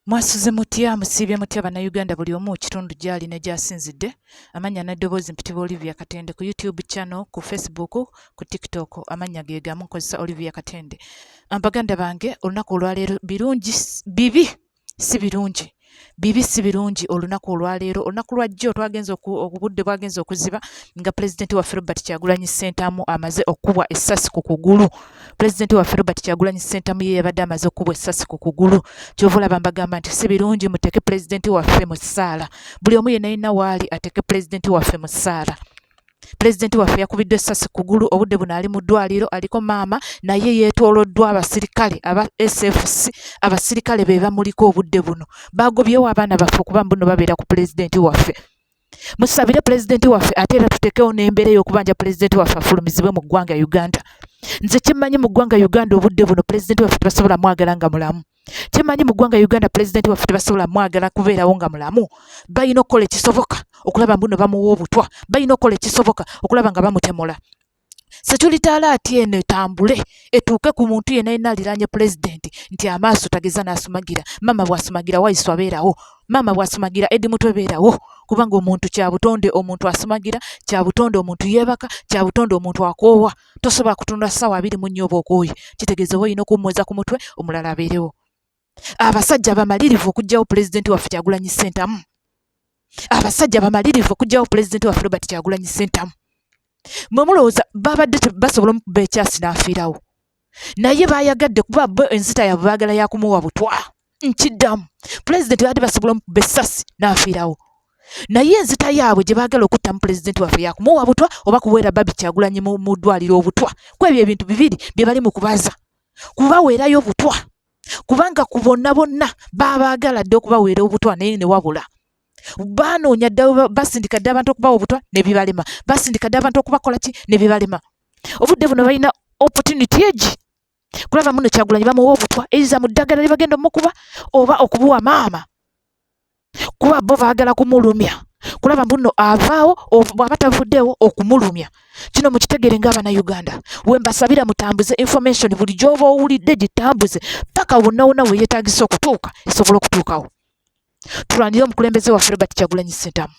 Mwasuze mutya, musiibye mutya Bannayuganda buli omu kitundu gy'ali ne gy'asinzidde. Amannya n'eddoboozi mpitibwa Olivia Katende ku YouTube channel, ku Facebook, ku TikTok amannya ge gamu nkozesa Olivia Katende. Baganda bange olunaku olwaleero birungi bibi si birungi bibi si birungi olunaku olwaleero olunaku lwajjo twagenze obudde bwagenze okuziba nga pulezidenti waffe Robert Kyagulanyi Ssentamu amaze okukubwa essasi ku kugulu. Pulezidenti waffe Robert Kyagulanyi Ssentamu ye yabadde amaze okukubwa essasi ku kugulu. Kyova olaba mbagamba nti si birungi muteeke pulezidenti waffe mu ssaala. Buli omu yenna yenna waali ateeke pulezidenti waffe mu ssaala. Pulezidenti waffe yakubiddwa essasi ku kugulu, obudde buno ali mu ddwaliro aliko maama naye yeetooloddwa abasirikale aba SFC. Abasirikale be bamuliko obudde buno. Baagobyewo abaana baffe okuba mbu nno babeera ku pulezidenti waffe. Musabire pulezidenti waffe ate era tuteekewo n'embeera ey'okubanja pulezidenti waffe afulumizibwe mu ggwanga Uganda. Nze kyemmanyi mu ggwanga Uganda obudde buno pulezidenti waffe tebasobola mwagala nga mulamu. Kyemmanyi mu ggwanga Uganda pulezidenti waffe tebasobola mwagala kubeerawo nga mulamu. Balina okukola ekisoboka okulaba mbu nno bamuwa obutwa, balina okukola ekisoboka okulaba nga bamutemula. Security alert eno etambule etuuke ku muntu yenna yenna aliraanye pulezidenti nti amaaso tageza n'asumagira. Maama bw'asumagira Waiswa beerawo, maama bw'asumagira Eddie Mutwe beerawo, kubanga omuntu kya butonde omuntu asumagira, kya butonde omuntu yeebaka, kya butonde omuntu akoowa. Tosobola kutunula ssaawa 24 oba okooye, kitegeeza oba olina okuwummuza ku mutwe omulala abeerewo. Abasajja bamalirivu okuggyawo pulezidenti waffe Kyagulanyi Ssentamu. Abasajja bamalirivu okuggyawo pulezidenti waffe Robert Kyagulanyi Ssentamu. Mwe mulowooza babadde basobola omukuba ekyasi n'afiirawo, naye baayagadde kuba bo enzita yaabwe baagala ya kumuwa butwa. Nkiddamu, pulezidenti babadde basobola omukuba essasi n'afiirawo, naye enzita yaabwe gye baagala okuttamu pulezidenti waffe yakumuwa butwa oba kuweera Barbie Kyagulanyi mu ddwaliro obutwa. Ku ebyo ebintu bibiri bye bali mu kubaza, kubaweerayo butwa, kubanga ku bonna bonna baabaagala dda okubaweera obutwa naye ne wabula. Baanoonya dda, basindika dda abantu okubawa obutwa ne bibalema, basindika dda abantu okubakola ki ne bibalema. Obudde buno balina opportunity egi kulaba muno Kyagulanyi bamuwa obutwa eiza mu ddagala lye bagenda omukuba oba okubuwa maama, kuba bo baagala kumulumya kulaba mbu nno avaawo bw'aba tavuddeewo okumulumya. Kino mukitegere ng'Abannayuganda, we mbasabira mutambuze information buli gy'oba owulidde gitambuze paka wonna wonna we yeetaagisa okutuuka esobola okutuukawo. Tulwanire omukulembeze waffe Robert Kyagulanyi Ssentamu,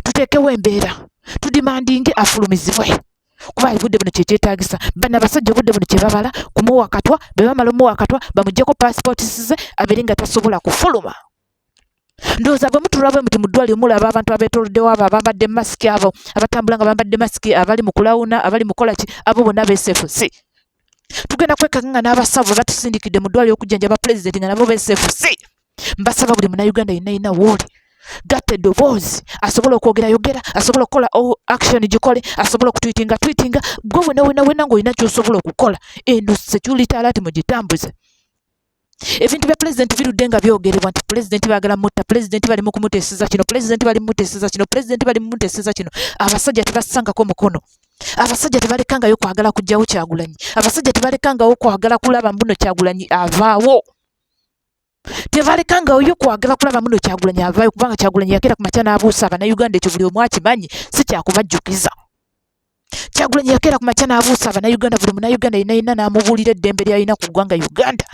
tuteekewo embeera, tudimandinge afulumizibwe kuba obudde buno kyekyetaagisa. Bano abasajja obudde buno kye babala kumuwa katwa, bwe bamala omuwa katwa bamuggyeko paasipooti ze abeere nga tasobola kufuluma. Ndowooza bwe mutula bwe muti mu ddwaliro mulaba abantu abeetooloddewo abo abambadde masiki, abo abatambula nga bambadde masiki, abali mu kulawuna, abali mu kukola ki, abo bonna beeseefusi. Tugenda kwekanga nga n'abasawo bwe batusindikidde mu ddwaliro okujjanjaba pulezidenti nga nabo beeseefusi. Mbasaba buli Munnayuganda yenna yenna w'oli, gatta eddoboozi, asobola okwogera yogera, asobola okukola action gikole, asobola okutwitinga twitinga, gwe wena wena wena ng'olina ky'osobola okukola, eno security alert mugitambuze. Ebintu bya pulezidenti birudde nga byogerebwa nti pulezidenti baagala mutta, pulezidenti bali mu kumuteeseza kino, pulezidenti bali mu kumuteeseza kino, pulezidenti bali mu kumuteeseza kino. Abasajja tebassangako mukono, abasajja tebalekangayo kwagala kuggyawo Kyagulanyi, abasajja tebalekangawo kwagala kulaba mbuno Kyagulanyi avaawo, tebalekangayo kwagala kulaba muno Kyagulanyi avaayo, kubanga Kyagulanyi yakeera ku makya n'abuusa Abannayuganda, ekyo buli omu akimanyi, si kyakubajjukiza. Kyagulanyi yakeera ku makya n'abuusa Abannayuganda, buli Munnayuganda yenna yenna n'amubuulira eddembe ly'alina ku ggwanga Uganda.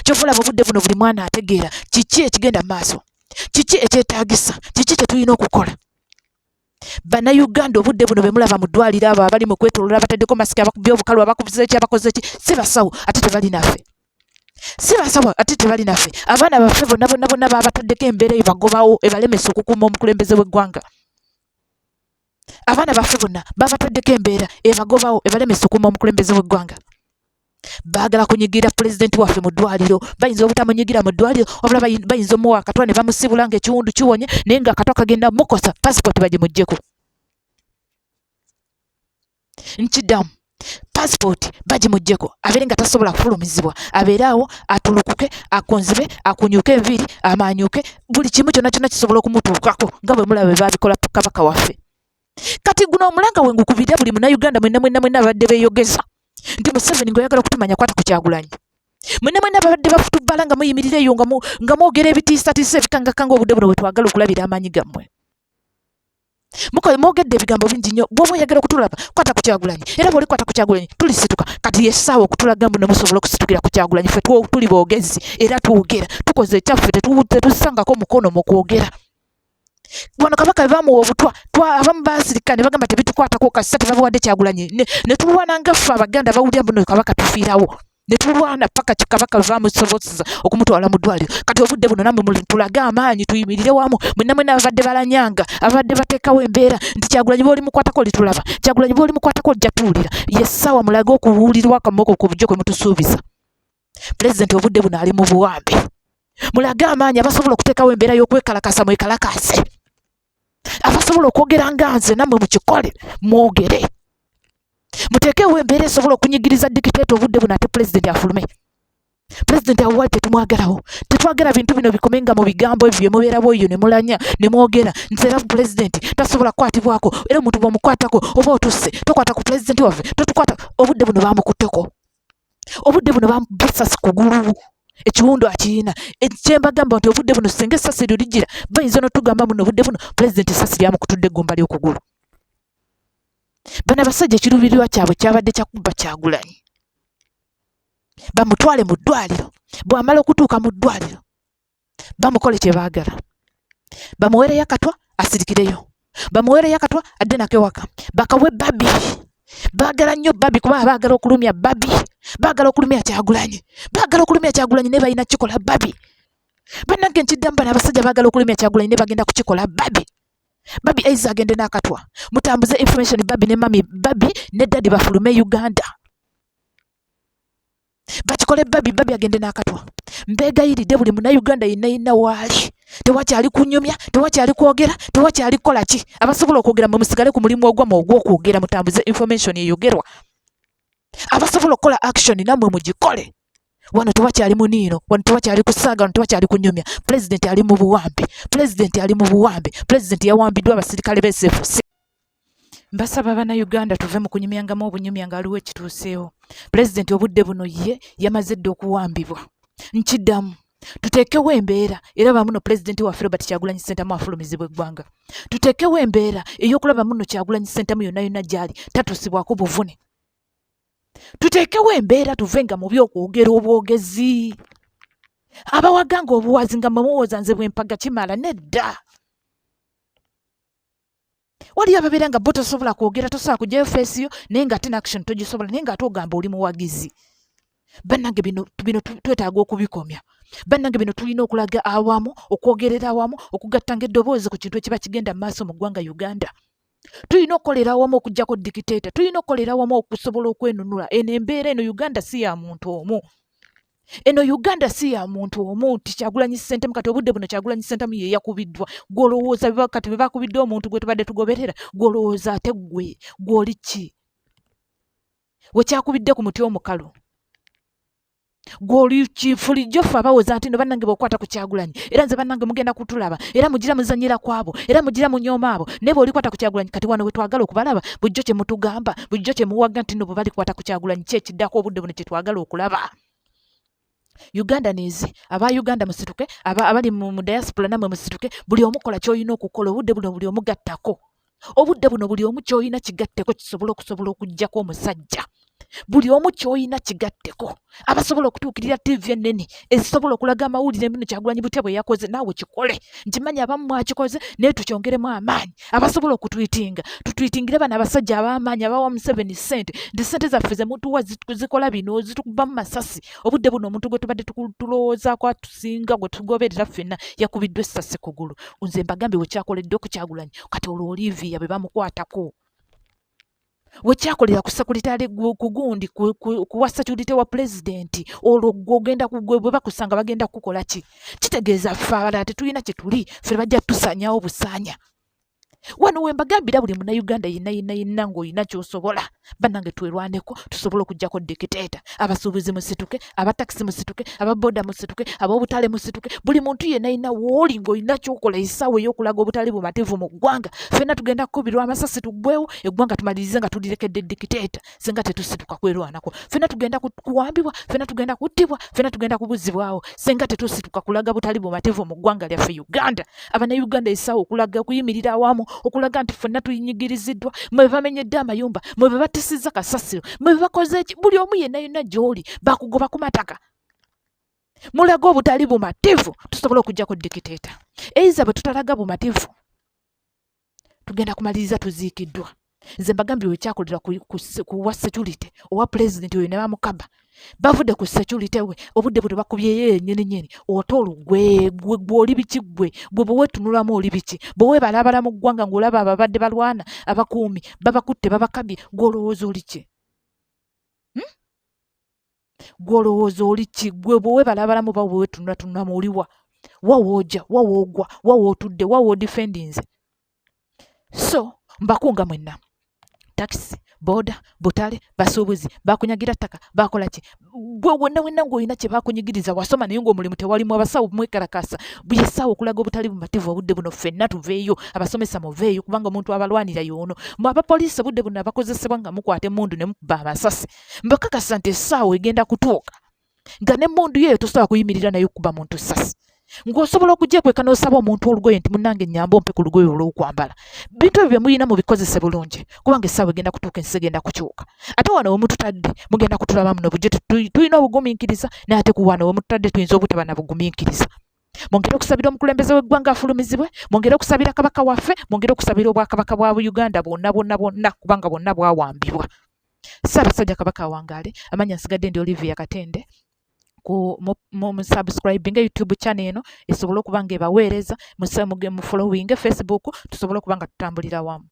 Kyova olaba obudde buno buli mwana ategeera kiki ekigenda mu maaso, kiki ekyetaagisa, kiki kye tulina okukola. Bannayuganda obudde buno be mulaba mu ddwaliro abo abali mu kwetooloola bataddeko masiki, abakubye obukalu, abakubiza ki, abakoze ki, si basawo ate tebali naffe, si basawo ate tebali naffe. Abaana baffe bonna bonna bonna baabataddeko embeera ebagobawo ebalemesa okukuuma omukulembeze w'eggwanga. Abaana baffe bonna babataddeko embeera ebagobawo ebalemesa okukuuma omukulembeze w'eggwanga. Baagala kunyigira pulezidenti waffe mu ddwaliro, bayinza obutamunyigira mu ddwaliro wabula bayinza omuwa akatwa ne bamusibula ng'ekiwundu kiwonye, naye ng'akatwa kagenda mukosa, paasipooti bagimuggyeko. Nkiddamu, paasipooti bagimuggyeko abeere nga tasobola kufulumizibwa, abeere awo atulukuke, akonzibe, akunyuke enviiri, amaanyuke, buli kimu kyonna kyonna kisobola okumutuukako nga bwe mulaba bwe baabikola kabaka waffe. Kati guno omulanga we ngukubira buli Munnayuganda mwenna mwenna mwenna abadde beeyogeza nti Museveni ng'oyagala okutumanya kwata ku Kyagulanyi. Mwenna mwenna ababadde bafutubbala nga muyimirira eyo nga mwogera ebitiisatiisa ebikangakanga obudde buno bwe twagala okulabira amaanyi gammwe. Mwogedde ebigambo bingi nnyo. Bw'oba oyagala okutulaba, kwata ku Kyagulanyi, era bw'olikwata ku Kyagulanyi tulisituka. Kati yessaawa okutulaga mbu ne musobola okusitukira ku Kyagulanyi. Ffe tuli boogezi era twogera, tukoze ekyaffe, tetussangako mukono mu kwogera. Wano Kabaka bwe bamuwa obutwa, abamu baasirika ne bagamba tebitukwatako, kasita tebabuwadde Kyagulanyi. Ne tulwana nga ffe Abaganda bawulira mbu no Kabaka tufiirawo, ne tulwana paka Kabaka bwe bamusobozesa okumutwala mu ddwaliro. Kati obudde buno nammwe tulage amaanyi, tuyimirire wamu mwenna mwenna ababadde balanyanga, ababadde bateekawo embeera nti Kyagulanyi bw'olimukwatako olitulaba, Kyagulanyi bw'olimukwatako ojja tuwulira. Ye ssaawa mulage okuwulirwa kamoko ku bujjo kwe mutusuubiza. Pulezidenti obudde buno ali mu buwambe. Mulage amaanyi, abasobola okuteekawo embeera y'okwekalakasa mwekalakaase, abasobola okwogera nga nze nammwe mukikole, mwogere, muteekewo embeera esobola okunyigiriza dictator obudde buno, ate pulezidenti afulume. Pulezidenti awali tetumwagalawo, tetwagala bintu bino bikome nga mu bigambo ebyo bye mubeerawo eyo ne mulanya ne mwogera nti era pulezidenti tasobola kukwatibwako, era omuntu bw'omukwatako oba otusse. Tokwata ku pulezidenti waffe, totukwata. Obudde buno bamukutteko, obudde buno bamukubye essasi kugulu, ekiwundu akiyina. Kyembagamba nti obudde buno singa essasi eryo ligira, bayinza n'otugamba muno obudde buno pulezidenti essasi lyamukutudde eggumba ly'okugulu. Bano abasajja ekiruubirirwa kyabwe kyabadde kya kubba Kyagulanyi, bamutwale mu ddwaliro, bw'amala okutuuka mu ddwaliro bamukole kye baagala, bamuweereyo akatwa asirikireyo, bamuweereyo akatwa adde nako ewaka, bakawe Babi. Baagala nnyo Babi kuba baagala okulumya Babi, baagala okulumya Kyagulanyi, baagala okulumya Kyagulanyi naye balina kukikola Babi. Bannange nkiddamu, bano abasajja baagala okulumya Kyagulanyi naye bagenda kukikola Babi. Babi aiza agende n'akatwa, mutambuze information, Babi ne mami, Babi ne daddy bafulume Uganda, bakikole Babi, Babi agende n'akatwa. Mbeegayiridde buli Munnayuganda yenna yenna waali, tewakyali kunyumya, tewakyali kwogera, tewakyali kukola ki. Abasobola okwogera mwe musigale ku mulimu ogwammwe ogw'okwogera, mutambuze information eyogerwa. Abasobola okukola action nammwe mugikole. Wano tewakyali muniino, wano tewakyali kusaaga, wano tewakyali kunyumya. Pulezidenti ali mu buwambe, pulezidenti ali mu buwambe, pulezidenti yawambiddwa abasirikale b'SFC. Mbasaba Bannayuganda tuve mu kunyumyangamu obunyumya nga waliwo ekituuseewo. Pulezidenti obudde buno ye yamaze dda okuwambibwa. Nkiddamu, tuteekewo embeera era bamuno pulezidenti waffe Robert Kyagulanyi Ssentamu afulumizibwa eggwanga. Tuteekewo embeera ey'okulaba muno Kyagulanyi Ssentamu yonna yonna gy'ali tatuusibwako buvune. Tuteekewo embeera tuve nga mu by'okwogera obwogezi, abawaga nga obuwazi nga mwe muwooza nze bwe mpaga kimala. Nedda, waliyo ababeera nga bo tosobola kwogera, tosobola kugyayo face yo, naye nga ate n'action togisobola, naye ng'ate ogamba oli muwagizi. Bannange bino bino twetaaga okubikomya. Bannange bino tulina okulaga awamu, okwogerera awamu, okugattanga eddoboozi ku kintu ekiba kigenda mu maaso mu ggwanga Uganda. Tulina okukolera awamu okuggyako dictator, tulina okukolera awamu okusobola okwenunula. Eno embeera eno Uganda si ya muntu omu, eno Uganda si ya muntu omu nti Kyagulanyi Ssentamu. Kati obudde buno Kyagulanyi Ssentamu ye yakubiddwa, gw'olowooza kati bwe bakubiddwa omuntu gwe tubadde tugoberera, gw'olowooza ate ggwe gw'oli ki wekyakubidde ku muti omukalu? Gw'oli kifulijjo? Ffe abawoza nti no bannange bw'okwata ku Kyagulanyi, era nze bannange mugenda kutulaba, era mugira muzannyira ku abo, era mugira munyooma abo, naye bw'olikwata ku Kyagulanyi, kati wano we twagala okubalaba. Bulijjo kye mutugamba, bulijjo kye muwaga nti no bwe balikwata ku Kyagulanyi, ki ekiddako? Obudde buno kye twagala okulaba. Uganda nezi aba Uganda musituke, abali mu diaspora nammwe musituke, buli omu kola ky'olina okukola obudde buno, buli omu gattako obudde buno, buli omu ky'olina kigatteko kisobole okusobola okuggyako omusajja. Buli omu ky'olina kigatteko. Abasobola okutuukirira TV ennene ezisobola okulaga amawulire bino Kyagulanyi butya bwe yakoze, naawe kikole. Nkimanyi abamu mwakikoze, naye tukyongeremu amaanyi. Abasobola okutwitinga, tutwitingire bano abasajja ab'amaanyi abawa Museveni ssente nti ssente zaffe ze mutuwa zikola bino, zitukubamu masasi. Obudde buno omuntu gwe tubadde tulowoozaako atusinga, gwe tugoberera ffenna, yakubiddwa essasi kugulu. Nze mbagambye wekyakoleddwa ku Kyagulanyi, kati olwo Olivia bwe bamukwatako, wekyakolera ku secretary ku gundi kuwa security wa pulezidenti, olwo gwe ogenda gwe bwe bakusanga bagenda kukukola ki? Kitegeeza ffe abalala tetulina kye tuli, ffe bajja tusaanyawo busaanya. Wano we mbagambira buli Munnayuganda yenna yenna yenna ng'olina ky'osobola. Bannange, twerwaneko tusobole okugyako dikiteeta. Abasuubuzi musituke, abatakisi musituke, ababoda musituke, ab'obutale musituke, buli muntu yenna alina wooli ng'olina kyokola. Essaawa ey'okulaga obutali bumativu mu ggwanga. Ffenna tugenda kukubirwa amasasi tuggwewo, eggwanga tumalirize nga tulirekedde dikiteeta singa tetusituka kwerwanako. Ffenna tugenda kuwambibwa, ffenna tugenda kuttibwa, ffenna tugenda kubuzibwawo singa tetusituka kulaga butali bumativu mu ggwanga lyaffe Uganda. Abannayuganda, essaawa okulaga okuyimirira awamu, okulaga nti ffenna tuyinyigiriziddwa. Mwe bamenyedde amayumba, mwe be batisizza kasasiro, mwe be bakoze eki, buli omu yenna yonna gy'oli bakugoba ku mataka, mulaga obutali bumativu tusobole okugyako dikiteeta. Eiza bwe tutalaga bumativu, tugenda kumaliriza tuziikiddwa. Nze mbagambye, wekyakolera ku wa security owa pulezidenti oyo ne bamukaba, bavudde ku security we, obudde bwe tebakubyeyo yennyini nyini. Ote olugwe gwe gwe oli biki? Gwe gwe bwe weetunulamu oli biki? Bwe weebalabala mu ggwanga ng'olaba ababadde balwana, abakuumi babakutte, babakabye, gwe olowooza oli ki? Gwe olowooza oli ki? Gwe bwe weebalabalamu ba bwe weetunulatunulamu oliwa? Wa woojja, wa woogwa, wa wootudde, wa woodifendinze? So mbakunga mwenna, takisi, boda, butale, basuubuzi, bakunyagira ttaka, bakola ki, gwe wonna wenna ng'olina kye bakunyigiriza, wasoma naye ng'omulimu tewalimu, abasawo mwekalakasa, buli essaawa okulaga obutali bumativu. Obudde buno ffenna tuveeyo, abasomesa muveeyo, kubanga omuntu abalwanira y'ono. Mwe abapoliisi, obudde buno abakozesebwa nga mukwata emmundu ne mukuba amasasi, mbakakasa nti essaawa egenda kutuuka nga n'emmundu yeeyo tosobola kuyimirira nayo kuba muntu ssasi, ng'osobola okugyekweka n'osaba omuntu olugoye nti, "Munnange, nnyamba ompe ku lugoye olw'okwambala." Bintu ebyo bye mulina mubikozese bulungi, kubanga essaawa egenda kutuuka, ensi egenda kukyuka. Ate wano we mututadde mugenda kutulaba muno bujje, tulina obugumiikiriza, naye ate ku wano we mututadde tuyinza obutaba na bugumiikiriza. Mwongere okusabira omukulembeze w'eggwanga afulumizibwe, mwongere okusabira kabaka waffe, mwongere okusabira obwakabaka bwa Uganda bwonna bwonna bwonna, kubanga bwonna bwawambibwa. Ssaabasajja Kabaka awangaale. Amanya nsigadde ndi Olivia Katende. Ku mu subscribing YouTube channel eno esobole okuba nga ebaweereza, mu following Facebook, tusobole okuba nga tutambulira wamu.